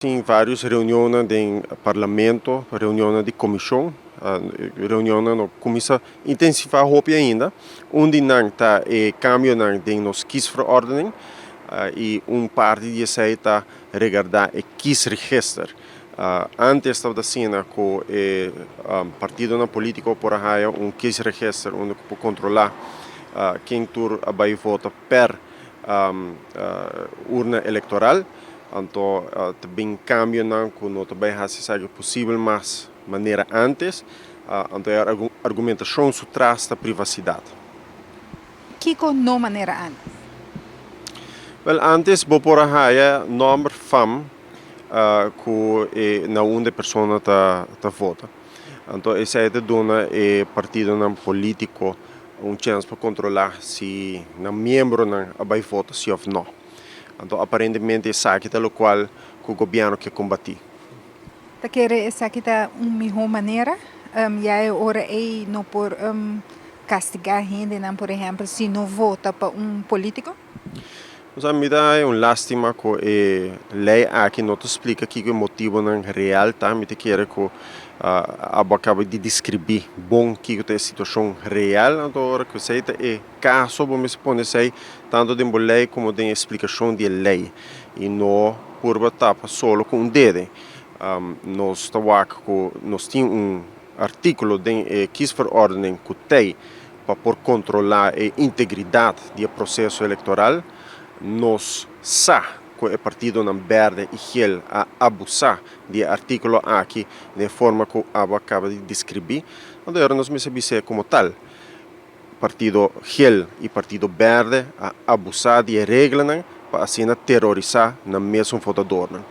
Tin varios reunionnan den Parlamento, reunionnan di comision, reunionnan no cuminsa intensifa hopi ainda. Un di nan ta e cambionan den nos kiesverordening y un parti di esey ta regarda e kiesregister. Antes tabata asina cu e partidonan politico por a haya un kiesregister unda cu por controla ken tur a bay vota per urna electoral. Anto ta bin cambionan cu no ta bay haci esaki posibel mas manera antes. Anto e argumentacion su tras ta privacidad. Kico no manera antes? Wel, antes bo por a haya nomber fam cu e na unda e persona ta vota. Anto esey ta duna e partidonan politico un chens pa controla si nan miembronan a bay vota si of no. Anto aparentemente esaki ta locual cu gobierno ke combati. Ta kere esaki ta un miho manera? Ya e ora ey no por castiga hendenan por ehempel si no vota pa un politico? Nos mi ta haya un lastima cu e ley aki no ta splica kico e motibonan real ta. Mi ta kere cu abo a caba di describi bon kico ta e situacion real. Anto ora cu esey ta e Caso bo mester pone esey tanto den bo ley como den e splicacion di e ley y no purba tapa solo cu un dede. Nos ta wak cu nos tin un articulo den e kiesverordening cu tey pa por controla e integridad di e proceso electoral. Nos sa cu e partidonan berde y gel a abusa di e articulo aki den e forma cu abo a caba di describi, anto ahora nos mester bis'e como tal. Partido Gel y Partido Berde a abusa di e reglanan pa asina terorisa nan mesun votadornan.